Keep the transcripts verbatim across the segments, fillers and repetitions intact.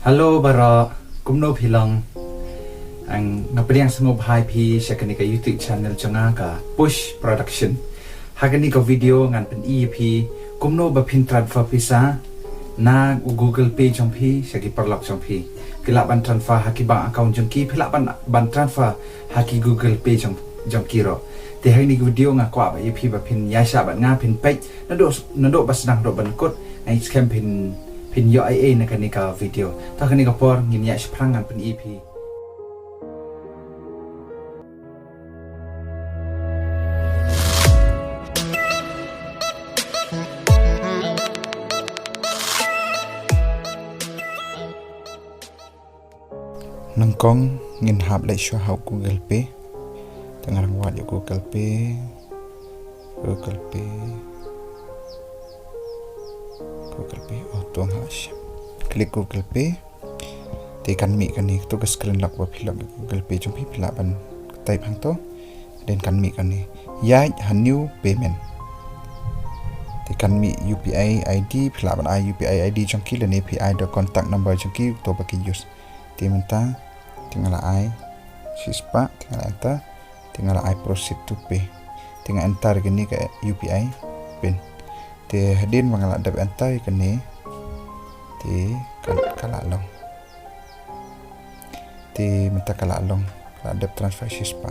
Hello baroh, kumno phi long? Nga pdiang sngewbha ïa phi sha kane ka YouTube channel jong nga ka Push Production. Ha kane ka video ngan pyni ïa phi kumno ba phin transfer pisa na u Google Pay jong phi sha ki paralok jong phi. Phi lah ban transfer ha ki bank account jong ki, phi lah ban, ban transfer ha ki Google Pay jong, jong ki ruh. Te ha kane ka video nga kwah ba ïa phi ba phin ïaishah bad nga, phin peit naduh, naduh ba sdang haduh ban kut. Nga ngeit skhem phin, phin ïoh ei ei na kane ka video. To ha kane ka por ngin ïaid shaphrang, ngan pyni ïa phi. Nyngkong ngin hap leit shuwa ha u Google Pay. Te nga rang wad ïa u Google Pay. Google Pay. Google Pay. Oh, to nga lah shim. Klik Google Pay. Te kan mih kane, kato ka screen lock ba phi lock Google Pay jong phi, phi lah ban type hangto. Hadien kan mih kane, ïaid ha new payment. Te kan mih U P I I D, phi lah ban ai U P I I D jong ki lane phi ai da contact number jong ki, to ba ki use. Te mynta te nga la ai shispah, te nga la enter. Te nga la ai proceed to pay. Te nga enter kane ka U P I pin. Te hadien ba nga la dep enter kane, te ka, ka la long. Te mynta ka la long, ka la dep transfer shispah.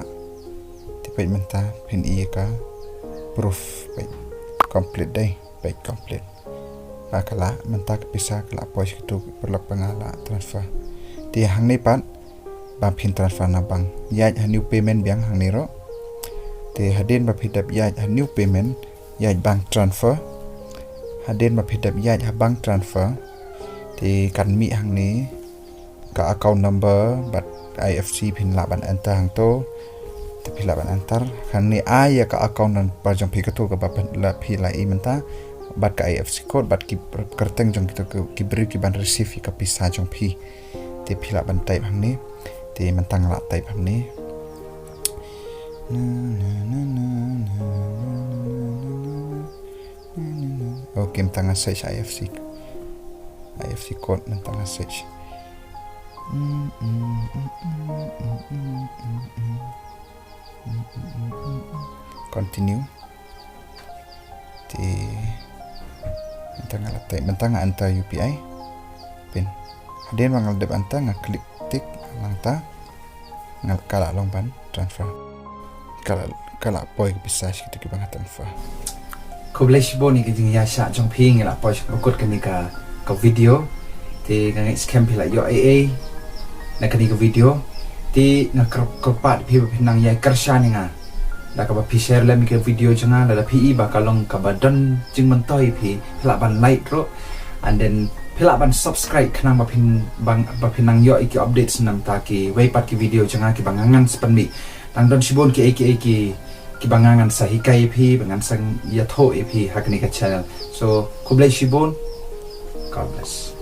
Te peit mynta phin ïohi ka proof, peit complete dei, peit complete. Ba ka la, mynta ka pisa ka la poi sha kito ki paralok ba nga la transfer. Te hangne pat ba phin transfer na bank, ïaid ha new payment biang hangne ruh. Te hadien ba phi dep ïaid ha new payment, ïaid bank transfer. Hadien ba phi dep ïaid ha bank transfer, te kan mih hangne ka account number bad I F C, phin lah ban enter hangto. Te phi lah ban enter hangne, ai ïa ka account number jong phi, kato kaba phi la, phi la ai mynta, bad ka I F C code bad ki kyrteng jong kito ki, ki briew ki ban receive ïa ka pisa jong phi. Te phi lah ban type hangne. Te mynta nga lah type hangne. Na, na, na. Okay, mynta nga search I F C. I F C code mynta nga search. Continue. Te mynta nga la type, mynta nga enter U P I pin. Hadien ba nga la dep enter, nga klik tick, nangta nga, ka la long ban transfer. Ka la, ka la poi ka pisa sha kito kiba nga transfer. Khublei shibun ïa ka jingïaishah jong phi, ngi la poi sha kaba kut kane ka, ka video. Te nga ngeit skhem phi la ïoh ei ei na kane ka video. Te nga kyr-, kyrpad phi ba phin nang ïai kyrshan ïa nga da kaba phi share lem ïa ka video jong nga, lada phi i ba ka long kaba don jingmyntoi ïa phi, phi lah ban like ruh. And then phi lah ban subscribe khnang ba phin, ba, ba phin nang ïoh ïa ki updates na bynta kiwei pat ki video jong nga kiba ngan sa pynmih. Dang don shibun kiei kiei ki, kiba ngan sa hikai ïa phi, ba ngan sa ïathuh ïa phi ha kane ka channel. So khublei shibun. God bless.